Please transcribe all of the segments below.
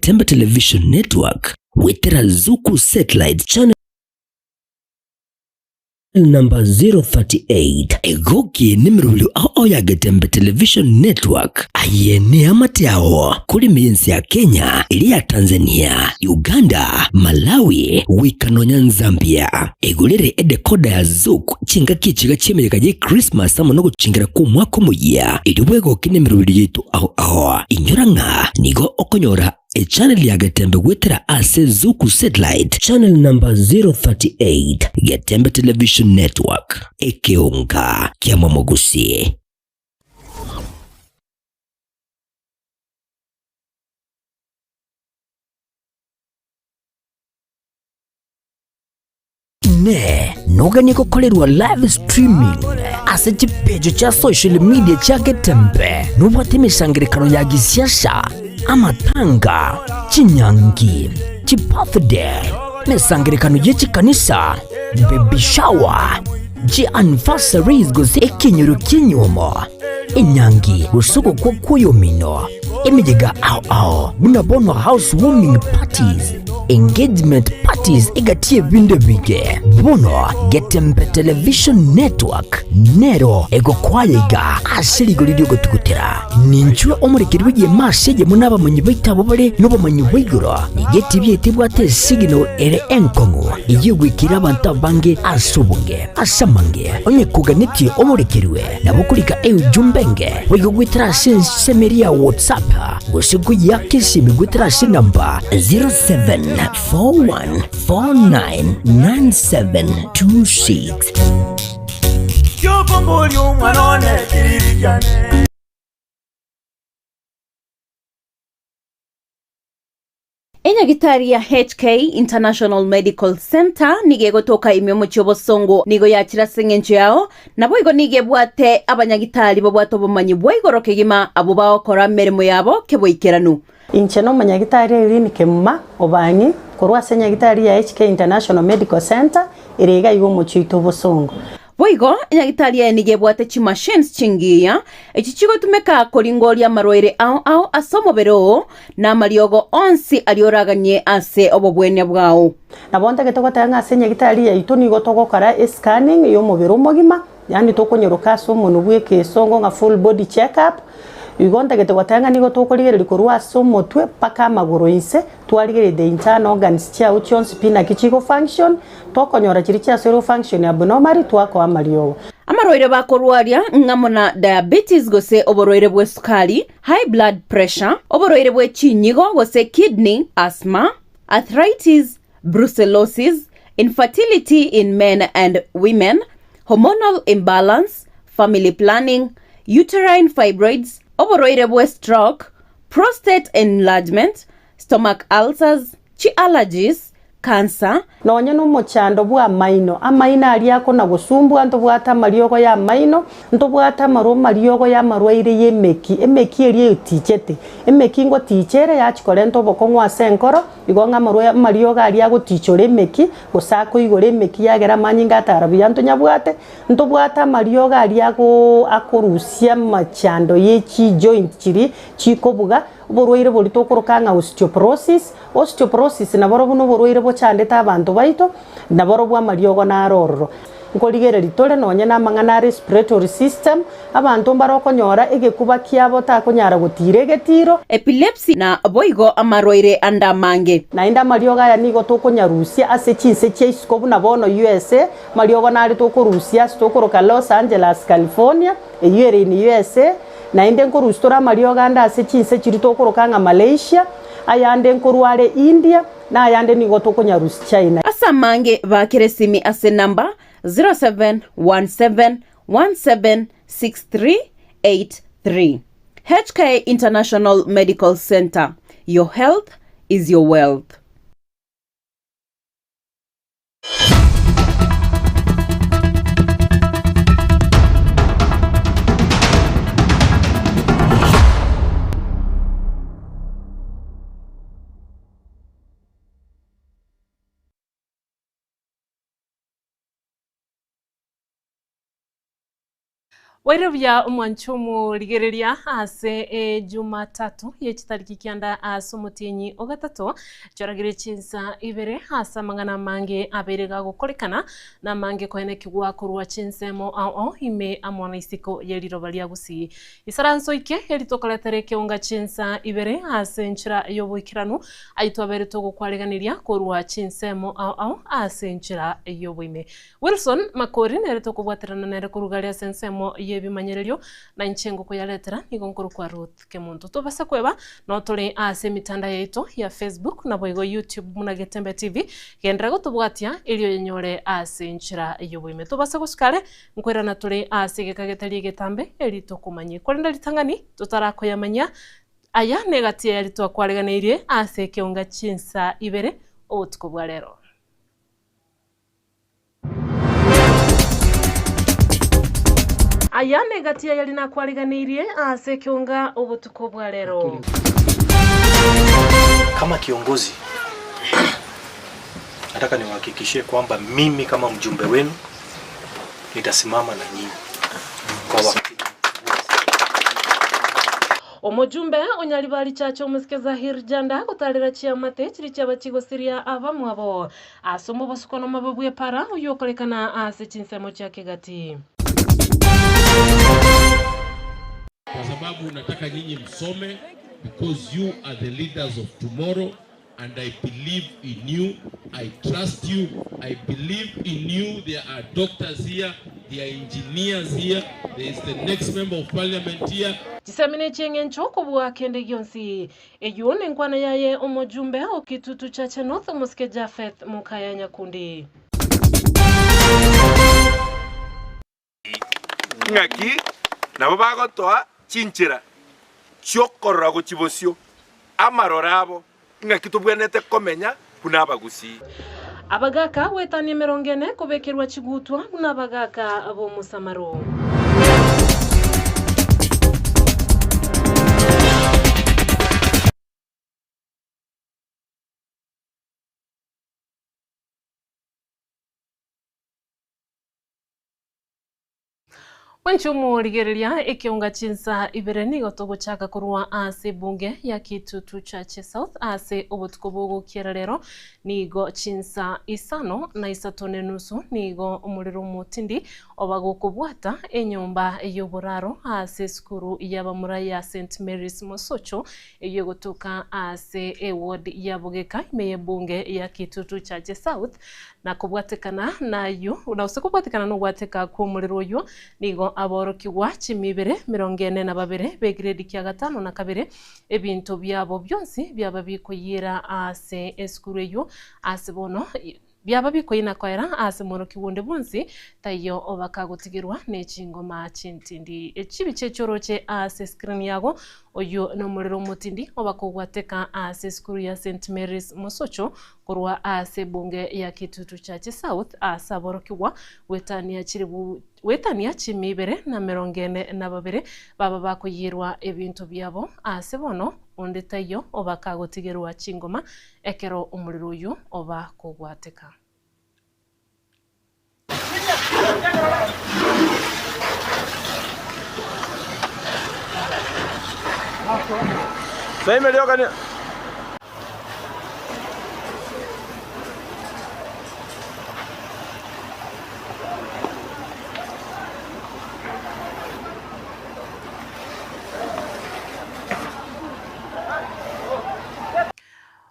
Getembe Television Network goetera Zuku Satellite Channel number 038. Egoki nemerobio ao ya Getembe Television Network aye neamate ao kore ense ya Kenya, eria ya Tanzania, Uganda, Malawi goika nonya Zambia. Egorere edecoder ya Zuku chingaki echiga chi'emeyega ye Christmas amo nogochengera kw'omwaka omoyia, erio bwegokie nemerobio yaito ao ao. Inyora ng'a nigo okonyora echannel ya Getembe goetera ase Zuku Satellite channel number 038, Getembe Television Network, ekeonga ki'amamogusi. Inee! Noganie gokorerwa live streaming ase chipeji chia social media chia Getembe? Nobwate emesangererekano ya gisiasa, amatanga, chinyangi, chibirthday, emesangererekano ye chikanisa, baby shower, chianniversaries gose ekenyoro ki'enyiomo, enyangi gose ogokwa kw'oyomino, emeyega ao ao buna bono house warming parties, engagement parties egati y'ebinto ebinge. Bono Getembe Television Network nero egokwaya iga ase rigori ri'ogotugutera. Ninchwe omorekeri bw'egeema ase eyemo n'abamanyi baito abwo bare nobomanyi bwa igoro. Nigo etibi yaito ebwate esignal ere enkong'u eyio egoikera abanto abange ase obonge. Ase amange, onye koganetie omorekerwe, nabo okorika eujumbe enge boigo goetera ase ensemo eria ya WhatsApp gose koyiaka esimi goetera ase enamba 0741499726. Kiokomboria omwana one kiriri kiane. Enyagitari ya HK International Medical Centre nigo egotoka ime omochie obosongo nigo yachire ase eng'encho yao, naboigo nigo ebwate abanyagitari babwate obomanyi bwa igoro kegima abwo bagokora emeremo yabo keboikeranu. Inche nomonyagitari Irene Kemuma Obang'i korwa ase enyagitari ya HK International Medical Centre ere iga iga omochie oito obosongo. Boigo, enyagitari eye nigo ebwate chimachines chingiya, echi chigotumeka koringoria amarwaire ao ao ase omobere oo, na amariogo onsi aria oraganie ase obobwenia bwao. Nabo ntagete goteba ng'a ase enyagitari yaito nigo togokora escanning y'omobere omogima, yaani tokonyoroka ase omonwe bw'ekeesongo ng'a full body check up, igo ntagete goteba ng'a nigo tokorigereria korwa ase omotwe mpaka amagoro inse, twarigereria the internal organs chiago chionsi pi naki chigo function, Tokonyora chiria chiasoirwe function abnormally twakoa amariogo. Amarwaire bakorwaria ng'amo na diabetes gose oborwaire bw'esukari, high blood pressure, oborwaire bwe chinyigo gose kidney, asthma, arthritis, brucellosis, infertility in men and women, hormonal imbalance, family planning, uterine fibroids, oborwaire bwe stroke, prostate enlargement, stomach ulcers, chi allergies, cancer, Nonya nomochando bw'amaino, amaino aria akona-gosumbwa, ntobwate amariogo y'amaino, ntobwate amarwa amariogo y'amarwaire y'emeki, emeki eria etichete. Emeki ngoticha ere yachia korenta obokong'u ase enkoro, igo ng'a amarwa amariogo aria agotichora emeki, gose akoigora emeki yagera amanyinga atara buya ntonyabwate, ntobwate amariogo aria agoo akorusia amachando ye chijoint chiria chikobuga, Oborwaire boria tokoroka ng'a osteoporosis. Osteoporosis naborobwo noborwaire bochandete abanto baito, naborobwo amariogo naro ororo. Nkorigereria tore nonye namang'ana a respiratory system, abanto mbare okonyora egekuba kiabo takonyara gotira egetiro. Epilepsy na boigo amarwaire ande amange. Naende amariogo aya nigo tokonyarusia ase chinse chia isiko buna bono USA, amariogo nare tokorusia ase tokoroka Los Angeles, California, eyio ere in USA, Naende nkorusia tore amariogo ande ase chinse chiria tokoroka ng'a Malaysia, ayande nkorwa are India, na ayande nigo tokonyarusia China. Ase amange baakere esimi ase enamba 0717176383. HK International Medical Centre, your health is your wealth. Bwaire buya omwancho omorigereria ase Ejumatatu ye chitariki kianda ase omotienyi o gatato, choragire chinsa ibere ase amang'ana amange abeire gagokorekana, na amange koenekigwa korwa chinsemo ao ao ime amo na isiko ye riroba ria Gusii. Isaranso ike eri tokoretera ekeonga chinsa ibere ase enchera y'oboikeranu, ayio twabeire togokwareganeria korwa chinsemo ao ao ase enchera y'oboime. Wilson Makori nere tokobwaterana nere korwa gare ase ensemo y'ebimanyererio, na inche ngokoyaretera nigo nkorokwa Ruth Kemunto. Tobasa kweba noo tore ase emitandao yaito ya Facebook naboigo YouTube buna Getembe TV, genderera gotobwatia erio oyenyore ase enchera y'oboime. Tobasa gosuka are, nkoirana tore ase egeka getari egetambe eri tokomanyie. Korende ritang'ani totarakoyamanyia, aya negati eye ritwakwareganeirie ase ekeonga chinsa ibere obotuko bwa rero. Aya negati ayari nakwariganeirie ase ekeonga obotuko bwa rero. Kama kiongozi nataka niwahakikishie kwamba mimi kama mjumbe wenu nitasimama na nyinyi kwa wakati. Omojumbe o Nyaribari Church omosike Zahir Janda gotarera chiamate chiria chiaba chigosiria abamwabo Ase omobosokano omobe bw'epara oyio okorekana ase chinsemo chia kegati. Kwa sababu nataka nyinyi msome because you are the leaders of tomorrow and I believe in you, I trust you, I believe in you. There are doctors here, there are engineers here, there is the next member of parliament here. Chisemina chi'eng'encho kobua kende gionsi. Eyio nenkwana yaye omojumbe o Kitutu Chache North omosike Japheth Mokaya Nyakundi. Ng'aki nabo bagotoa chinchera chi'okorora gochia bosio amaroro abo, ng'aki tobwenerete komenya buna abagusii. Abagaaka goetania emerongo ene kobekerwa chigutwa buna abagaaka b'omosamaro. Mwanche omorigereria ekeonga chinsa ibere nigo togochaka korwa ase ebunge ya Kitutu Chache South ase obotuko bogokiera rero nigo chinsa isano na isato ne nusu nigo omorero omotindi oba gokobwata enyomba y'oboraro ase esukuru y'abamura ya St Mary's Mosocho eyio egotoka ase eward ya Bogeka ime y'ebunge ya Kitutu Chache South Na kobwatekana nayio, na gose kobwatekana nogwateka kw'omorero oyio, nigo aborokigwa chimibere 42 b'egredi kia gatano na kabere, ebinto biabo bionsi biaba bikoyiera ase esukuru eyio, ase bono biaba bikoyina koera ase morokigwa onde bwonsi taiyo bakagotigerwa ne chingoma chintindi. Echibicha echio oroche ase escreen yago, oyio nomorero omotindi obakogwateka ase esukuru ya St Mary's Mosocho Korwa ase ebunge ya Kitutu Chache South ase aborokigwa goetania chiribu goetania chimi ibere na emerongo ene na babere baba bakoyierwa ebinto biabo ase bono onde taiyo obakagotigerwa chingoma ekero omorero oyio oba kogwateka.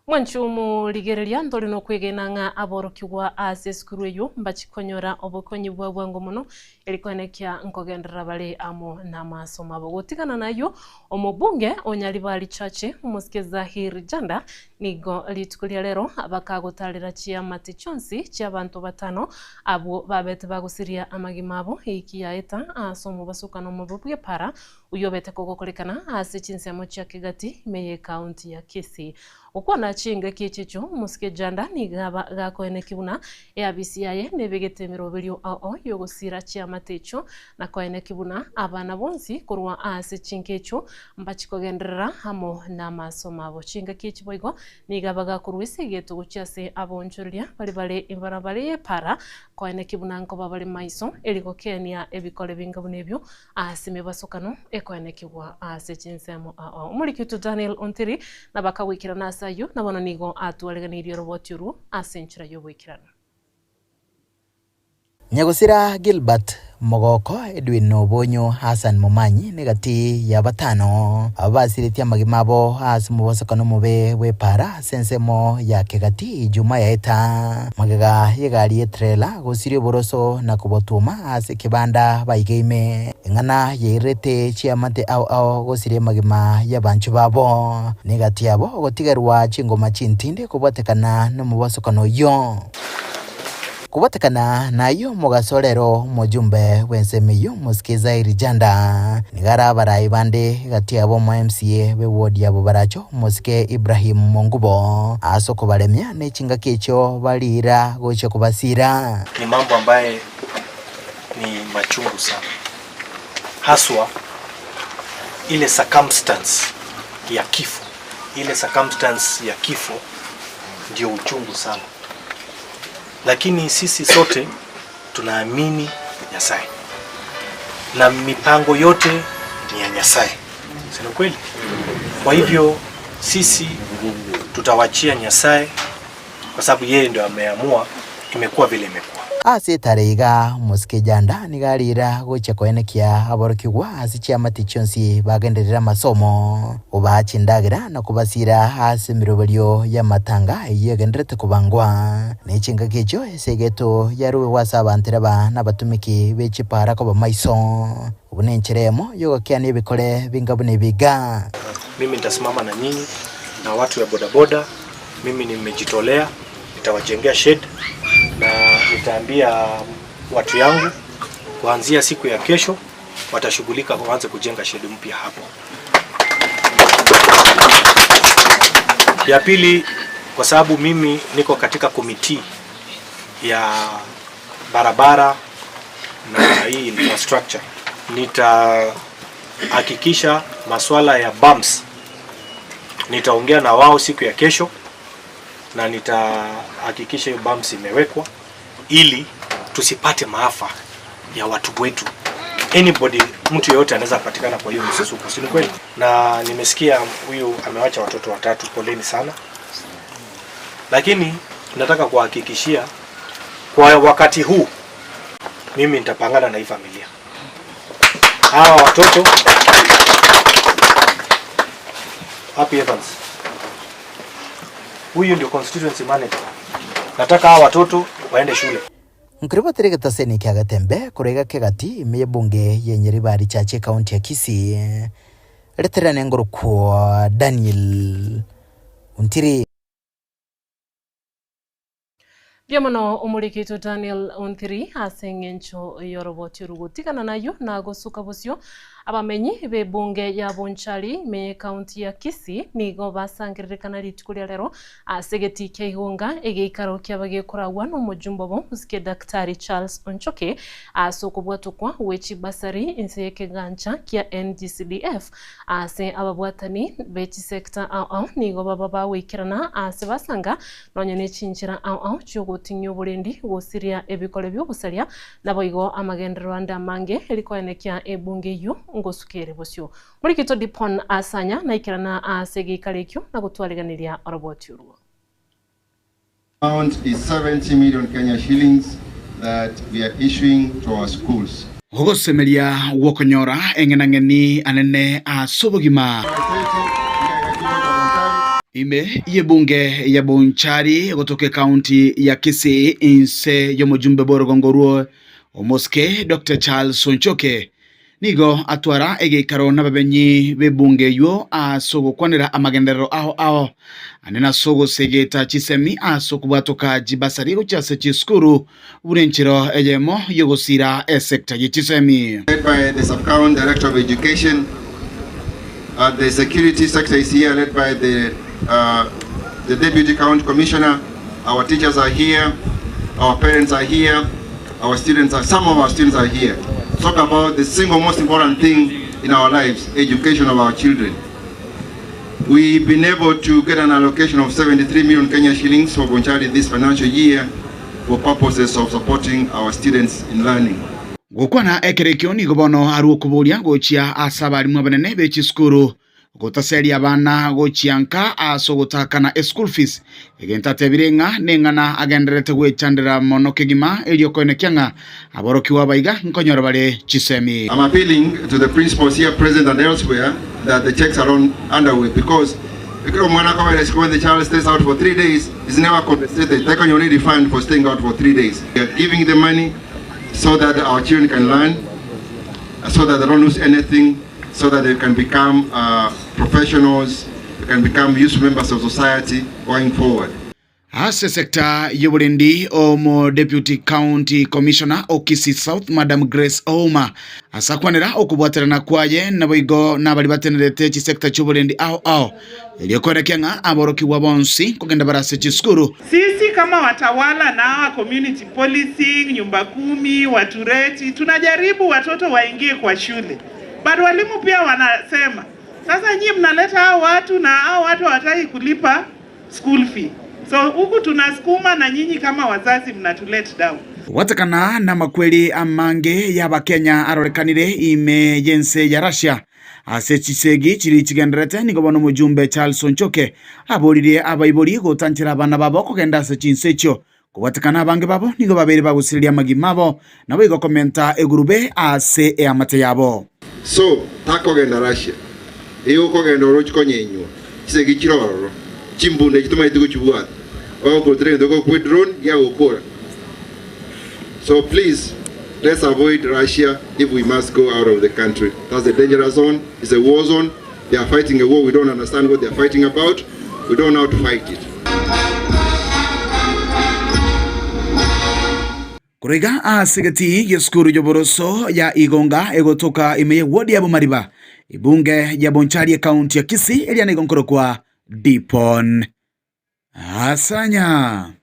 Mwanche omorigereria, ntore nokwegena ng'a aborokigwa ase esukuru eyio mbachie konyora obokonyi bwa bwango mono, eri koenekia nkogenderera bare amo namasomo abo. Gotigana nayio, omobunge o Nyaribari Chache, omosike Zahir Janda, nigo rituko ria rero bakagotarera chiamate chionsi chi'abanto batano abwo babete bagosiria amagima abo eiki yaeta ase omobasokano omobe bw'epara. Oyio obete kogokorekana ase chinsemo chia Kegati ime y'ecounty ya Kisii. Gokwana chingaki echi echio, omosike Janda nigo aba gakoeneki buna eabisi yaye nebegete emeroberio ao ao y'ogosira chiamate echio na koeneki buna abana bonsi korwa ase chinka echio mbachi kogenderera amo namasomo abo. Chingaki echi boigo nigo aba gakorwa esegeto gochia ase aboonchoreria baria bare ebarabara y'epara koeneki buna nkoba bare maiso eri gokenia ebikore binga buna ebio Ase emebasokano ekoenekigwa ase chinsemo ao. Omoriki oito Daniel Ontiri nabo akagoikerana ase ayio, na bono nigo atwareganeirie oroboti orwo ase enchera y'oboikeranu. Nyagosira Gilbert Mogoko, Edwin Obonyo, Hassan Momanyi negati ya batano aba basiretie amagima abo ase omobosokano omobe bw'epaara ase ensemo ya Kegati Ijumaa yaeta. Magega y'egari y'etrela gosiria oboroso na kobotwoma ase ekebanda baigeime, eng'ana yairete chiamate ao ao gosiria amagima y'abanchwa babo, na egati yabo gotigerwa chingoma chintindi kobwatekana nomobosokano oyio. Kobwatekana nayio omogaso rero omojumbe bw'ensemo eyio Mosike Zairi Janda nigo are abarai bande egati yabo omo MCA b'eward ya Bobaracho Omosike Ibrahim Mongubo ase okobaremia ne chingaki echio bariira gochia kobasiira. Ni mambo ambaye ni machungu sana haswa ile circumstance ya kifo, ile circumstance ya kifo ndio uchungu sana, lakini sisi sote tunaamini Nyasaye na mipango yote ni ya Nyasaye, si ni kweli? Kwa hivyo sisi tutawachia Nyasaye kwa sababu yeye ndio ameamua, imekuwa vile imekuwa. Ase etare iga omosike Janda nigo ariira gochia koenekia aborokigwa ase chiamate chionsi bagenderere amasomo, kobaa chindagera na kobasiira ase emeroberio y'amatanga eyio egendererete kobangwa. Ne chingaki echio esegeto yaruegwe ase abantereba na abatumiki be chipaara koba maiso. Obwo nenchera eyemo y'ogokeania ebikore binga buna ebi iga. Mimi nitasimama na nyinyi na watu ya bodaboda, mimi nimejitolea, nitawajengea shed na nitaambia watu yangu kuanzia siku ya kesho watashughulika waanze kujenga shed mpya hapo. Ya pili, kwa sababu mimi niko katika komiti ya barabara na hii infrastructure, nitahakikisha masuala ya bumps, nitaongea na wao siku ya kesho na nitahakikisha hiyo bumps imewekwa ili tusipate maafa ya watu wetu. Anybody, mtu yeyote anaweza patikana kwa hiyo msusuko, si ni kweli? Na nimesikia huyu amewacha watoto watatu, poleni sana, lakini nataka kuhakikishia kwa wakati huu mimi nitapangana na hii familia, hawa watoto Happy Evans, huyu ndio constituency manager. Nataka hawa watoto waende shule. Nkoribotera egetaseni kia Getembe korwa iga kegati ime y'ebunge ye Nyaribari Church ekaunti ya Kisii, reterana engorokwo Daniel Ontiri. Mbuya mono omoriki oito Daniel Onthiri ase eng'encho y'oroboti oru gotigana nayio na gosuka bosio. Abamenyi b'ebunge ya Bonchari ime y'ecounty ya Kisii nigo basangererekana rituko ria rero ase egetii kia Igonga egeikaro kiaba gekoragwa nomojumbe obo Mosike Daktari Charles Onchoke ase okobwatokwa gwe chibasari inse y'ekegancha kia NGCDF ase ababwatani be chisector ao ao nigo baba bagoikerana ase basanga Nonya ne chinchera ao ao chi'ogotinyia oborendi, gosiria ebikore bi'ogosaria, naboigo amagenderero ande amange, rikoenekia ebunge eyio ngosuka ere bosio. Morikito Dipon Asanya naikerana aase egeikaro ekio na gotwariganiria oroboti orwo. Amount is 70 million Kenya shillings that we are issuing to our schools. Ogosemeria gw'okonyora eng'enang'eni anene ase obogima. Ime y'ebunge ya Bonchari gotoka ekaunti ya Kisii inse y'omojumbe bw'orogongo orwo Omosike Doctor Charles Onchoke. Nigo atwara egeikaro nababenyi b'ebunge eyio ase ogokwanera amagenderero ao ao, ande nase ogosegeta chisemi ase okobwatoka chibasari gochia ase chisukuru buna enchera eyemo y'ogosiira esecta ye chisemi. Led by the Sub-County Director of Education, uh, the security sector is here led by the, uh, the Deputy County Commissioner. Our teachers are here, our parents are here, our students are, some of our students are here. Talk about the single most important thing in our lives, education of our children. We've been able to get an allocation of 73 million Kenya shillings for Bonchari this financial year for purposes of supporting our students in learning. Gokwana ekero ekio nigo bono arue okoboria gochia ase abalimu abanene be chisukuru Gotaseria abana gochia nka ase ogotaakana eschool fees, egento atebire ng'a neng'ana agendererete gwechandera mono kegima erio koenekia ng'a aborokigwa abaiga nkonyora bare chisemi. I'm appealing to the principals here present and elsewhere that the checks are on underway because ekero omwana akobera isiko when the child stays out for 3 days is never compensated takonyora any refund for staying out for 3 days. We are giving the money so that our children can learn so that they don't lose anything so that they can become uh, professionals, they can become useful members of society going forward. Ase sector y'oborendi omo Deputy County Commissioner o Kisii South Madam Grace Ouma ase akwanera okobwaterana kwaye naboigo nabari batenerete chisector chi'oborendi ao ao erio koenekia ng'a aborokigwa bonsi nkogenda bare ase chisukuru. Sisi kama watawala na hawa community policing, nyumba kumi, watureti, tunajaribu watoto waingie kwa shule, but walimu pia wanasema sasa nyinyi mnaleta hao watu na hao watu hawataki kulipa school fee, so huku tunasukuma na nyinyi kama wazazi mnatulet down. Gwatekana namakweri amange y'Abakenya arorekanire ime y'ense ya Russia Ase chisegi chiria chigendererete nigo bono omojumbe Charles Onchoke aboririe abaibori gotanchera abana babo kogenda ase chinse echio. Kobwatekana abange babo nigo babeire bagosireria amagima abo, naboigo komenta egurube ase eamate yabo. So takogenda Russia, igo okogenda oroche konyenywa, chisegi chire ororo, chimbunda echi tomaeti gochibwata, bagokorutera egento gekobua edrone giagokora. So please let's avoid Russia if we must go out of the country. That's a dangerous zone, it's a war zone. They are fighting a war, we don't understand what they are fighting about, we don't know how to fight it. Korwa iga ase egetii gi'esukuru y'oboroso ya Igonga egotoka ime y'ewodi ya Bomariba, ebunge ya Bonchari ekaunti ya Kisii eria nigo nkorokwa Dipon Asanya.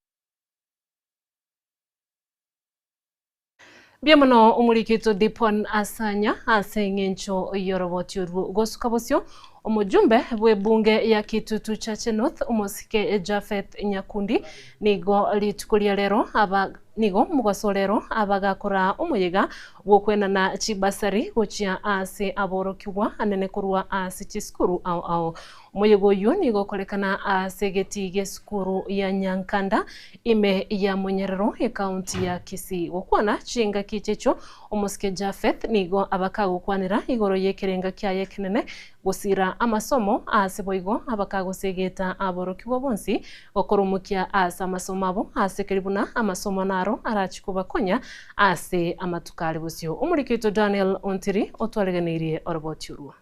Mbuya mono omoriki oito Dipon Asanya ase eng'encho y'oroboti orwo. Gosuka bosio, omojumbe bw'ebunge ya Kitutu Chache North omosike Japheth Nyakundi nigo rituko ria rero aba nigo mogaso rero abagakora omoyega bw'okwenana chibasari gochia ase aborokigwa anene korwa ase chisukuru ao ao. Omoyega oyio nigo okorekana ase egetii gi'esukuru ya Nyankanda ime ya Monyerero ekaunti ya Kisii. Gokwana chingaki echiechio omosike Japheth nigo abakagokwanera igoro y'ekerenga kiaye ekenene gosira amasomo ase boigo abakagosegeta aborokigwa bonsi gokora omokia ase amasomo abo ase keri buna amasomo naro arachi kobakonya ase amatuko are bosio. Omoriki oito Daniel Ontiri otwareganeirie oroboti orwo.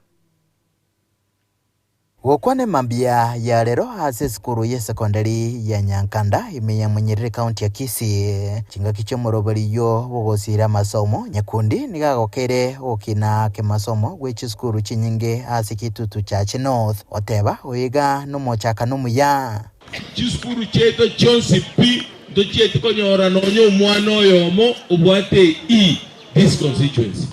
Gokwana emambia ya rero ase esukuru y'esekondari ya Nyankanda ime ya Munyerere county ya Kisii, chingaki chi'omoroberio bw'ogosiira amasomo, Nyakundi nigo agokeire ogokina kemasomo gwe chisukuru chinyinge ase Kitutu Chache North, oteba oyo iga nomochakano omuya. Chisukuru chiaito chionsi pi ntochieti konyora nonya omwana oyomo obwate E this constituency.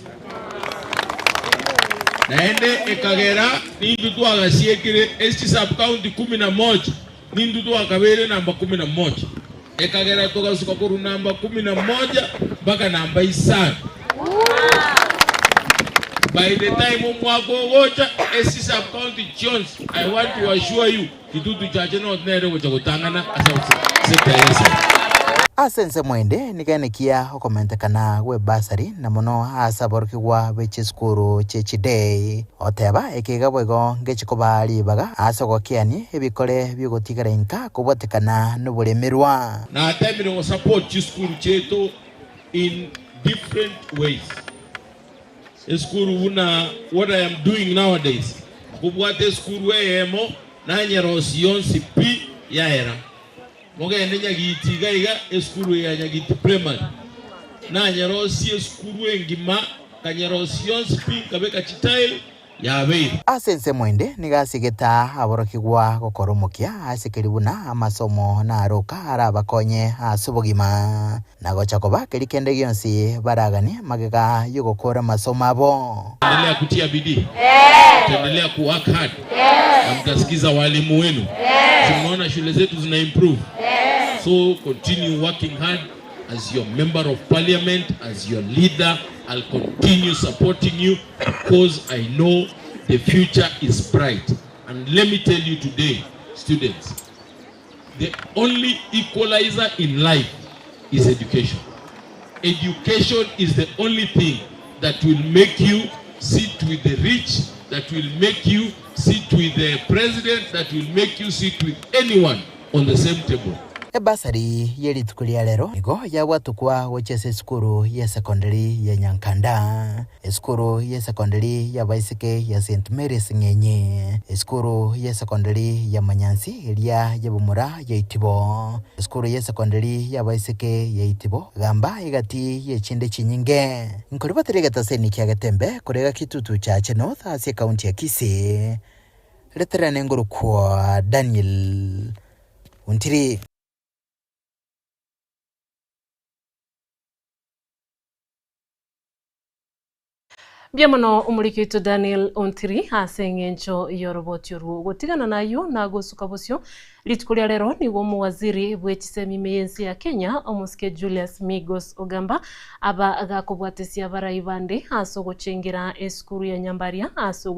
Naende ekagera nintwe twagasiekire ase chisub county kumi na moja, nintwe twakabeire namba kumi na moja. Ekagera togasuka korwa namba kumi na moja mpaka namba isano. By the time omwaka ogocha ase chisub county chionsi, I want to assure you, Kitutu Chache North nere ogocha gotang'ana ase sector ya esegi. Ase ensemo ende nigo enekia okomentekana gw'ebasari na mono ase aborokigwa be chisukuru chie chidei. Oteba eke iga boigo ngechi kobaa ribaga ase ogokeania ebikore bi'ogotigara inka kobwatekana noboremerwa. Natemire go support chisukuru chiaito in different ways. Esukuru buna what I am doing nowadays, nkobwata esukuru eyemo nanyerosia yonsi pi yaera. Mogende Nyagiti iga iga esukuru ya Nyagiti Primary, nanyerosie esukuru engima, nkanyerosia yonsi pi nkabeka chitile, yabeire. Ase ensemo ende nigo asigete aborokigwa gokora omokia ase keria buna amasomo naroka arabakonye ase obogima, na gocha koba keria kende gionsi baraganie magega y'ogokora amasomo abo. Endelea kutia bidii, mtaendelea ku work hard na mtasikiza walimu wenu. Si mnaona shule zetu zina improve? So continue working hard as your member of parliament, as your leader, I'll continue supporting you because I know the future is bright. And let me tell you today, students, the only equalizer in life is education. Education is the only thing that will make you sit with the rich, that will make you sit with the president, that will make you sit with anyone on the same table. Ebasari ye rituko ria rero nigo yabwatokwa gochia ase esukuru ye secondary ya Nyankanda, esukuru ye secondary y'abaiseke ya St Mary's Ng'enyi, esukuru ye secondary ya Manyansi eria y'abamura ya Itibo, esukuru ye secondary y'abaiseke ya Itibo, gamba egati y'echinde chinyinge. Nkoribatera egetaseni kia Getembe korega Kitutu Chache North ase ekaunti ya Kisii, reterana engorokwa Daniel Ontiri. Mbuya mono omoriki oito Daniel Ontiri ase eng'encho y'oroboti orwo. Gotigana nayio nagosuka bosio, rituko ria rero nigo omowaziri bwe chisemi ime y'ense ya Kenya omosike Julius Migos Ogamba aba gakobwatesia abarai bande ase ogochengera esukuru ya Nyambaria ase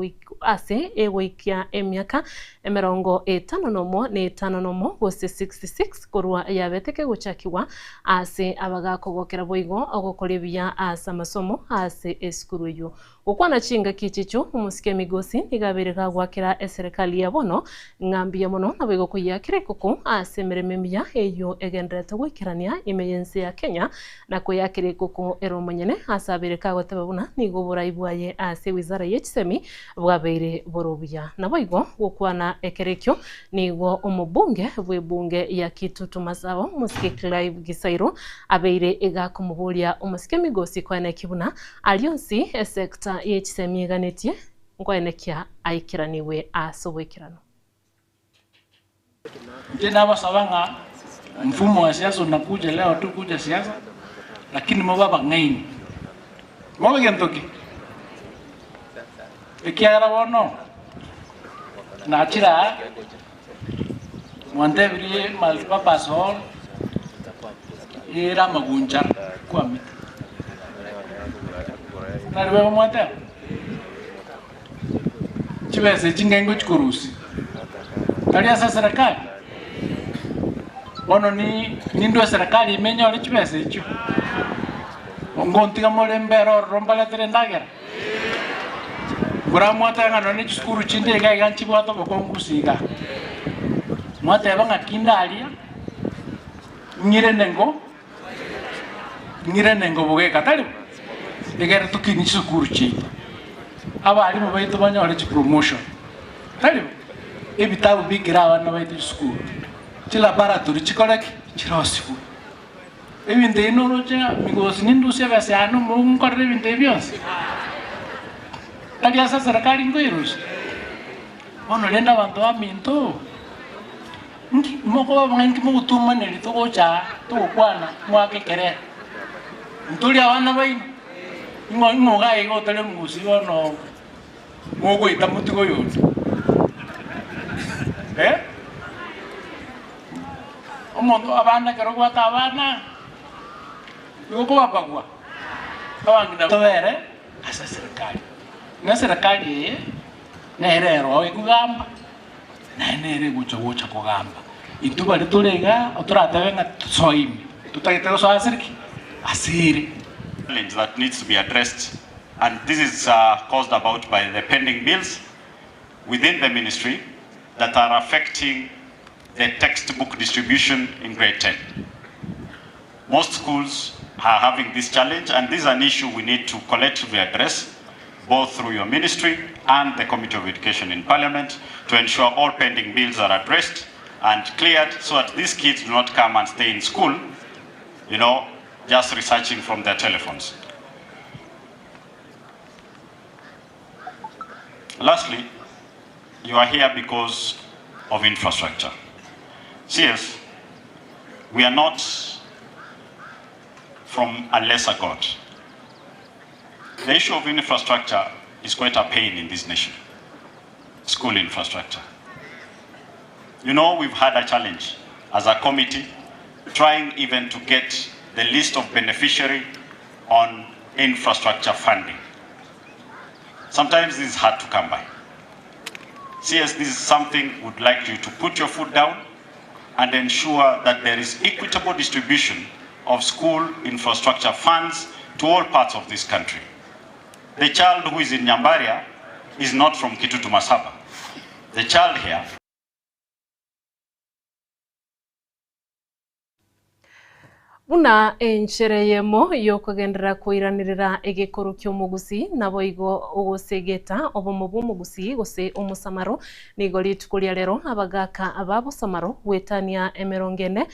ase egoikia emiaka emerongo etano nomo na etano nomo, gose 66, korwa yabete kegochakigwa ase abagakogokera boigo ogokora ebiya ase amasomo ase esukuru eyio. Gokwana chingaki echicho, omosike Emigosi nigo abeire gagoakera eserekari ya bono ng'a mbuya mono naboigo koyiakera ekoko ase emeremo emiya eyio egendererete goikerania ime y'ense ya Kenya na koyakera ekoko ere omonyene ase abeire kagoteba buna nigo oborai bwaye ase ewizara ye chisemi bwabeire bore obuya. Naboigo gokwana ekero ekio nigo omobunge bw'ebunge ya Kitutu Masaba omosike Clive Gisairo abeire iga akomoboria omosike Migosi koenekia buna aria onsi esecta ye chisemi eganetie nkoenekia aikeranigwe ase oboikeranu. Inche nabasaba ng'a mfumo wa siasa unakuja leo tu kuja siasa lakini mobe abang'aini. Mobe gento ki? Ekiagera bono nachire aa mwantebirie multipurpose hall ere amaguncha kwamete. Nari bebe mwanteba? Chibesa echi ngengo chikorusia tari ase eserekari? Bono ni nindwe eserekari ime enyore chibesa echio? Ngontiga more mbere ororo mbaretere endagera? Nkoramwatebe ng'a nonye chisukuru chinde iga iga nchibwate obokongu gose iga. Mwateba ng'aki ndaria, ng'irene ngo Ng'irane ngobogeka, tari bo? Egere tokinie chisukuru chiaito, abalimu baito banyore chipromotion, tari bo? Ebitabu bikere abana baito chisukuru, chilaboratory chikore ki? Chirosigwe. Ebinto ebi noroche ng'a migosi nindusie ebesa yane omoungu nkorere ebinto ebi bionsi? Tari ase eserekari nkoirusia? Bono rende abanto baminto. Inki mokoba buna inki mogotumaneria togocha aa togokwana mwake ekerero? Ntori abana baino? Ing'o ing'o iga iga otari omogusii bono mogoita motige oyonde? Eh? Omonto abana ekero obwate abana, nigo okobabagua, abang'ina tobere ase eserekari. Ng'a eserekari eye nere eroo ekogamba. Naye nere egocha gocha kogamba. Intwe baria tore igaa toratebe ng'a tosoe ime, totagete gosoa ase ki? Ase ere. Challenge that needs to be addressed and this is caused about by the pending bills within the ministry that are affecting the textbook distribution in grade 10. Most schools are having this challenge and this is an issue we need to collectively address. both through your ministry and the Committee of Education in Parliament, to ensure all pending bills are addressed and cleared so that these kids do not come and stay in school, you know, just researching from their telephones. Lastly, you are here because of infrastructure. CS, we are not from a lesser God. The issue of infrastructure is quite a pain in this nation, school infrastructure. You know, we've had a challenge as a committee trying even to get the list of beneficiary on infrastructure funding. Sometimes this is hard to come by. CS, this is something we'd like you to put your foot down and ensure that there is equitable distribution of school infrastructure funds to all parts of this country. The child who is in Nyambaria is not from Kitutu Masaba. The child here Buna enchera eyemo y'okogenderera koiranerera egekoro ki'omogusii, naboigo ogosegeta obomo bw'omogusii gose omosamaro. Nigo rituko ria rero abagaaka ba bosamaro goetania emerongo ene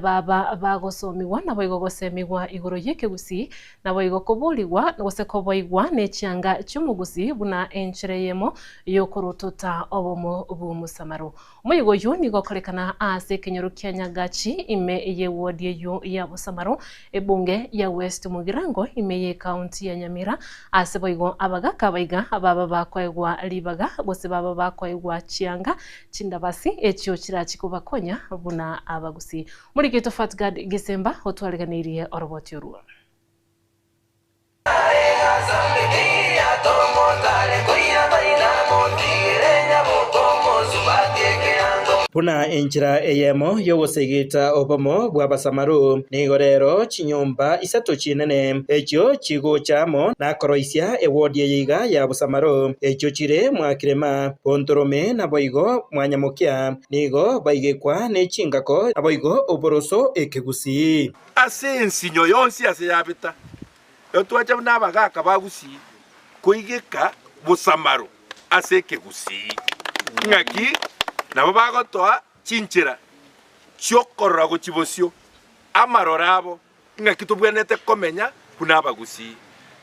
baba bagosomigwa naboigo gosemigwa igoro y'ekegusii, naboigo koborigwa gose koboigwa ne chianga chi'omogusii buna enchera eyemo y'okorotota obomo bw'omosamaro. Omoyega oyio nigo okorekana ase ekenyoro kia Nyagachi ime y'ewodi eyio ya Bosamaro, ebunge ya West Mugirango ime y'ecounty ya Nyamira, ase boigo abagaka abaiga baba bakoegwa ribaga gose baba bakoegwa chianga chindabasi echio chirachi kobakonya buna abagusii. Morikito Fatgard Gisemba otwareganeirie oroboti orwo. Buna enchera eyemo y'ogosegeta obomo bw'Abasamaru, nigo rero chinyomba isato chinene, echio chigocha amo nakoroisia ewodi eye iga ya Bosamaru, echio chire Mwakirema, Bontorome naboigo Mwanyamokia, nigo baigekwa ne chingako naboigo oboroso ekegusii. Ase ensinyo yonsi ase yabeta, Twacha buna abagaaka ba Gusii koigeka bosamaro ase ekegusii, ng'aki nabo bagotoa chinchera chi'okorora gochia bosio amaroro abo, ng'aki tobwenerete komenya buna abagusii.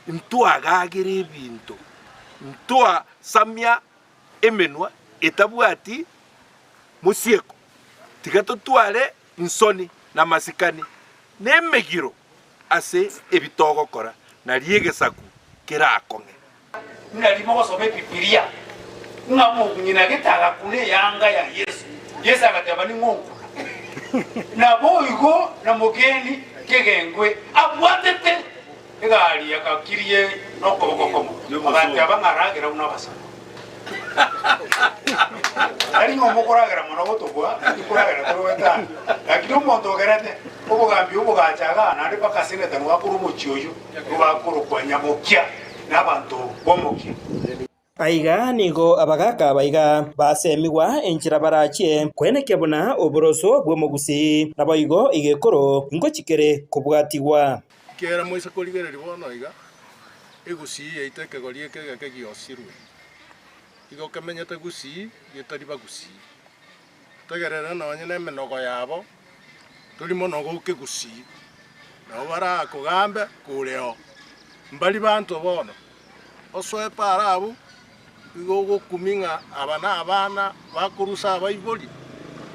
Ntwagagera ebinto, ntwasamia emenwa etabwati mosieko, tiga totware insoni na amasikani, na emegiro ase ebi togokora, nario egesaku kerakong'e. Ng'a rimogosoma Ebibilia, ng'a omong'ina gete agakuna eyanga ya Yeso, Yeso agateba, Ning'o onkuna? Naboigo na mogeni kegengwe abwatete egari agakirie nokoboko komo, agateba ng'a ragera buna abasani. Tari ng'a omokoragera mono gotobua, naki koragera tore goetania, lakini omonto ogerete obogambi obogacha igaa naende mpaka seneta nigo akorwa omochie oyio, nigo bakorokwa Nyamokia na abanto b'omokia. Aiga nigo abagaaka abaiga basemigwa enchera barachie koenekia buna oboroso bw'omogusii, naboigo igekoro ngochikere kobwatigwa. Ekiagera moise korigereria bono iga, egusii yaito ekegori eke egeke giosirwe, igo kemenyete gusii getari bagusii. Tegerera nonye nemenogo yabo, tori monogo okegusii, nabo barakogambe koreo. Mbari banto bono, osoe paaro abwo, igo ogokumia ng'a aba nabana bakorusa abaibori,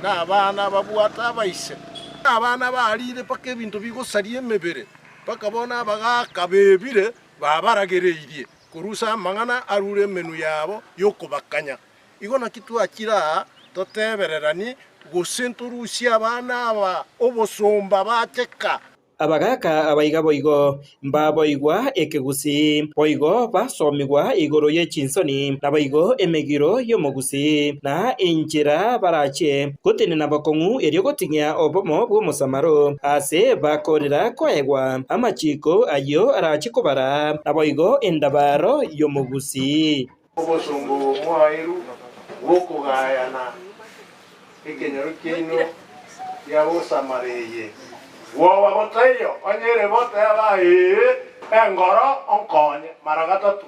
na abana babwate abaise. Abana barire mpaka ebinto bigosaria emebere, mpaka bono abagaaka bebire babaragereirie korusa amang'ana arure emenwa yabo y'okobakanya. Igo naki twachire aa totebereranie, gose ntorusie abana aba obosomba bacheka. Abagaaka abaiga boigo mbaboigwa ekegusii, boigo basomigwa igoro ye chinsoni, naboigo emegiro y'omogusii, na enchera barachie gotenena bokong'u erio goting'ia obomo bw'omosamaro, aase bakorera koegwa amachiiko ayio arachie kobaraa, naboigo endabaro y'omogusii. Obosomba obo mwaeirwe bw'okogayana ekenyoro kiaino gia Bosamara eye. Bwoba botaiyo, onye ere boteba, Ee, engoro onkonye, mara gatato.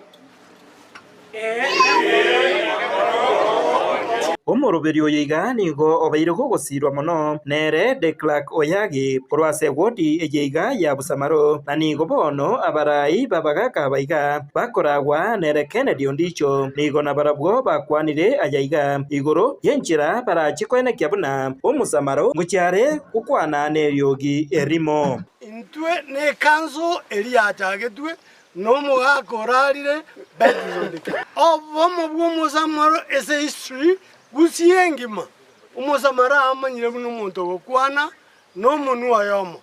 Omoroberi oyo iga nigo obeire gogosiirwa mono nere De Klerk Oyagi korwa ase ewodi eye iga ya Busamaro, na nigo bono abarai b'abagaaka aba iga bakoragwa nere Kennedy Ondicho. Nigo nabarabwo bakwanire aya iga igoro y'enchera barachie koenekia buna omosamaro ngochia are gokwana neriogi erimo. Intwe nekanso eria yachagetwe nomogaka orarire Bethlehemu. Obomo bw'omosamaro ase history gusii engima, omosamaro amanyire buna omonto ogokwana nomonwa oyomo.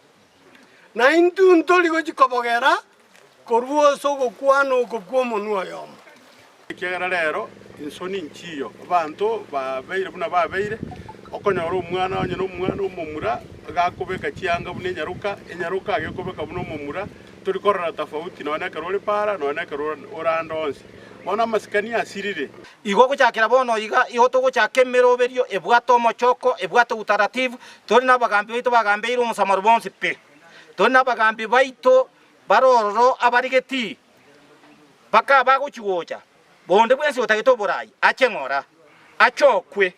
Na intwe ntori gochia kobogera korwa ase ogokwana oko kw'omonwa oyomo. Ekiagera rero insoni nchiyo, abanto babeire buna babeire, okonyora omwana onye nomwana omomura gakobeka chianga buna enyaroka, enyaroka agekobeka buna omomura, tori korora tofauti nonya nekero ore para nonya nekero ore ande onsi. Bono amasikani asirire. Igo gochakera bono iga, igo togochaka emeroberio ebwate omochoko, ebwate utaratibu, tore nabagambi baito bagambeire omosamaro bonsi pi. Tore nabagambi baito bare ororo abarigeti mpaka abagochia gocha, bonde bwensi otagete oborai ache ng'ora, achokwe,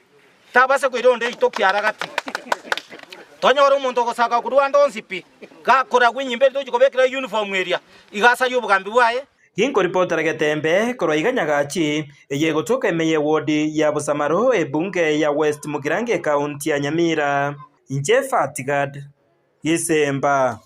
tabasa koira onde ritoki aragati. Tonyore omonto ogosaka korwa ande onsi pi, gakoragwa enyimba eria tochia kobekera uniform eria, iga asarie obogambi bwaye. Ginkoripotera getembe korwa iga Nyagachi, eye egotoka ime y'ewodi ya Bosamaro, ebunge ya West Mugirango ekaunti ya Nyamira. Inche Fatgad Gisemba.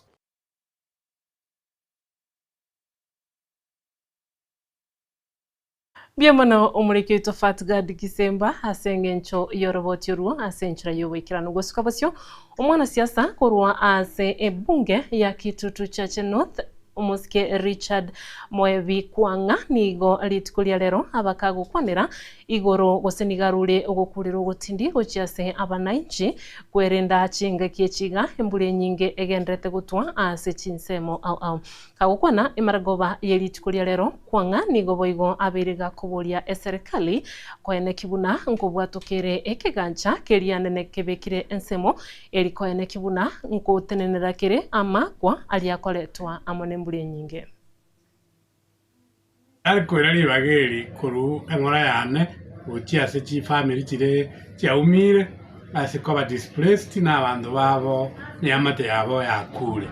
Mbuya mono omoriki oito Fatgad Gisemba ase engencho y'oroboti orwo ase enchera y'oboikeranu. Gosuka bosio, omwanasiasa korwa ase ebunge ya Kitutu Chache North, omosike Richard Moebi Kwang'a nigo rituko ria rero abakagokwanera igoro gose nigo arure ogokurera ogotindi gochia ase abanainchi kwerenda chingaki echi iga embura enyinge egenderete gotwa ase chinsemo ao ao. Agokwana emaragoba ye rituko ria rero, Kwang'a nigo boigo abeire gakoboria eserekali koeneki buna nkobwatokere ekegancha keria nene kebekire ensemo eri koeneki buna nkotenenera kere amaakwa aria akoretwa amo nembura enyinge. Nare koira ribaga eri korwa eng'ora yane gochia ase chifamiri chire chiaumire ase koba displaced na abanto babo na eamate yabo yakure.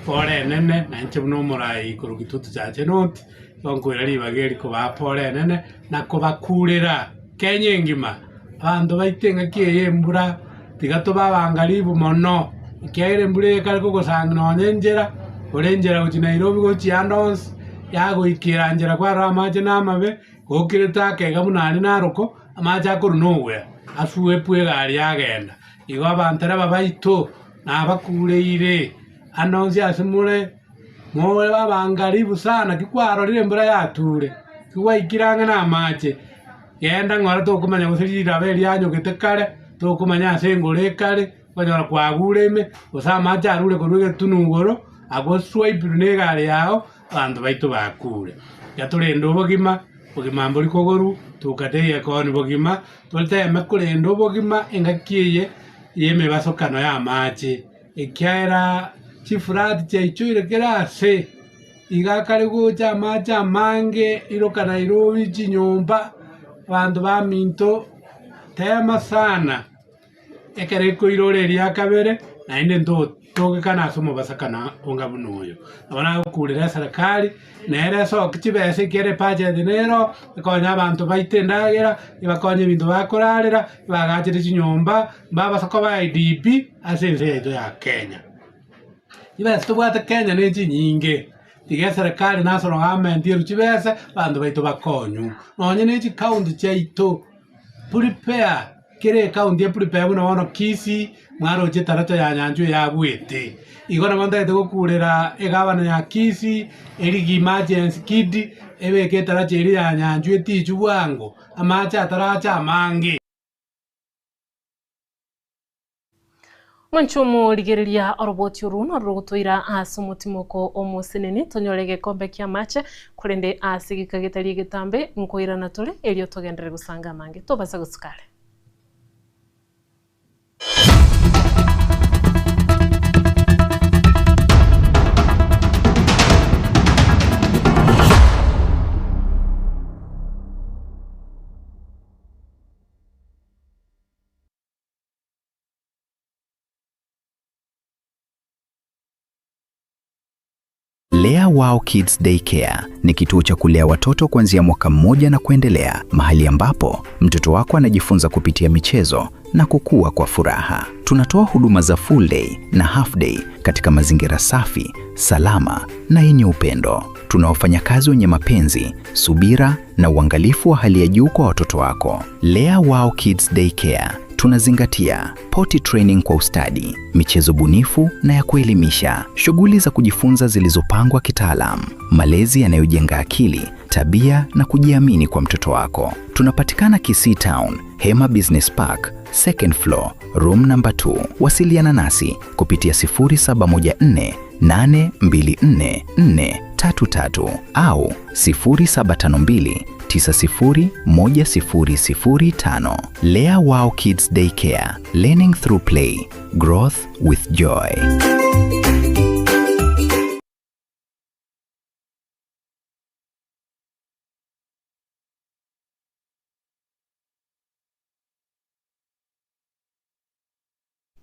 Pore enene na inche buna omorai korwa Kitutu Chache North, nigo nkoira ribaga eri kobaa pore enene na kobakurera Kenya engima, abanto baito engaki eye embura tiga tobe abangaribu mono, ekiagera embura eye ekare kogosanga nonye enchera, ore enchera gochia Nairobi gochia ande onsi, yagoikera nchera kwarora amache na amabe, gokirete ake iga buna aria naroko, amache akorwa na ogoya, asuepwe egari yagenda. Igo abanto raba baito, nabakureire, ande onsi ase more, more abangaribu sana ki kwarorire embura yature, ki gwaikire ang'e na amache. Genda ng'ora tokomanya gose riraba erianyogete kare, tokomanya ase engoro ekare, okonyora kwagure ime, gose amache arure korwa egetunu igoro, agoswaipirwe na egari yao, abanto baito bakure. Tiga torende obogima, obogima mbori kogorwa, tokateiyo ekoni bogima, toteme korenda obogima engaki eye ya emebasokano y'amache, ekiagera chifurati chiaichoire kera ase. Iga akare gocha amache amange, iroka Nairobi chinyomba, abanto baminto tema sana, ekero ekoirora eria kabere naende ntotogekane ase omobasakano onga buna oyo. Nabo nagokurera eserekari, nere esoki chibesa ekiagera ebudget nero, ekonya abanto baite endagera, ebakonye ebinto bakorarera, ebagachere chinyomba, mbabasa koba IDP ase ense yaito ya Kenya. Chibesa tobwate Kenya ne chinyinge, tiga eserekari national government erwe chibesa abanto baito bakonywe. Nonye ne chikaunti chiaito, prepare kera ekaunti eprepare buna bono Kisii, mwaroche etaracha ya Nyanchwa eyagwete. Igo nabo ntagete gokurera egavana ya Kisii, erige emergency kit, ebeke etaracha eria ya Nyanchwa etichwe bwango, amache ataracha amange. Mwanche omorigereria oroboti orwo norwo rogotoira ase omotimoko omoseneni, tonyore egekombe ki'amache, korende ase egeka getari egetambe nkoirana tore, erio togenderere gosanga amange. Tobasa gosuka are. Lea Wow Kids Daycare ni kituo cha kulea watoto kuanzia mwaka mmoja na kuendelea, mahali ambapo mtoto wako anajifunza kupitia michezo na kukua kwa furaha. Tunatoa huduma za full day na half day katika mazingira safi, salama na yenye upendo. Tuna wafanyakazi wenye mapenzi, subira na uangalifu wa hali ya juu kwa watoto wako. Lea Wow Kids Daycare tunazingatia potty training kwa ustadi, michezo bunifu na ya kuelimisha, shughuli za kujifunza zilizopangwa kitaalam, malezi yanayojenga akili, tabia na kujiamini kwa mtoto wako. Tunapatikana Kisii Town, Hema Business Park, second floor, room number 2. Wasiliana nasi kupitia 0714 824 433 au 0752 901005. Lea Wow Kids Daycare, learning through play, growth with joy.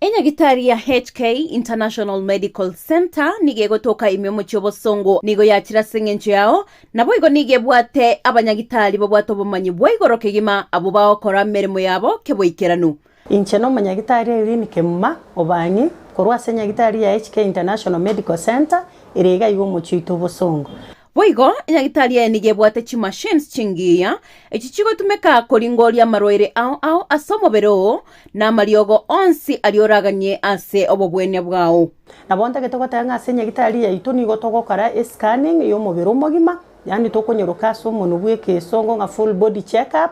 Enyagitari ya HK International Medical Centre nigo egotoka ime omochie obosongo nigo yachire ase eng'encho yao, naboigo nigo ebwate abanyagitari babwate obomanyi bwa igoro kegima abwo bagokora emeremo yabo keboikeranu. Inche nomonyagitari Irene Kemuma Obang'i korwa ase enyagitari ya HK International Medical Centre ere iga iga omochie oito obosongo. Boigo, enyagitari eye nigo ebwate chimachines chingiya, echi chigotumeka koringoria amarwaire ao ao ase omobere oo, na amariogo onsi aria oraganie ase obobwenia bwao. Nabo ntagete goteba ng'a ase enyagitari yaito nigo togokora escanning y'omobere omogima, yaani tokonyoroka ase omonwe bw'ekesongo ng'a full body check up,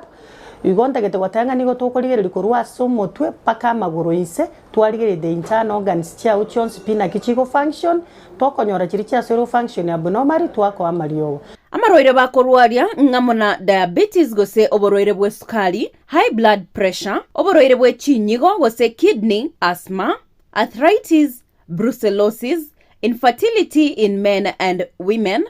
igo ntagete goteba ng'a nigo tokorigereria korwa ase omotwe mpaka amagoro inse, twarigereria the internal organs chiao chionsi pi naki chigo function, Tokonyora chiria chiasoirwe function abnormally twakoa amariogo. Amarwaire bakorwaria ng'amo na diabetes gose oborwaire bw'esukari, high blood pressure, oborwaire bwe chinyigo gose kidney, asthma, arthritis, brucellosis, infertility in men and women,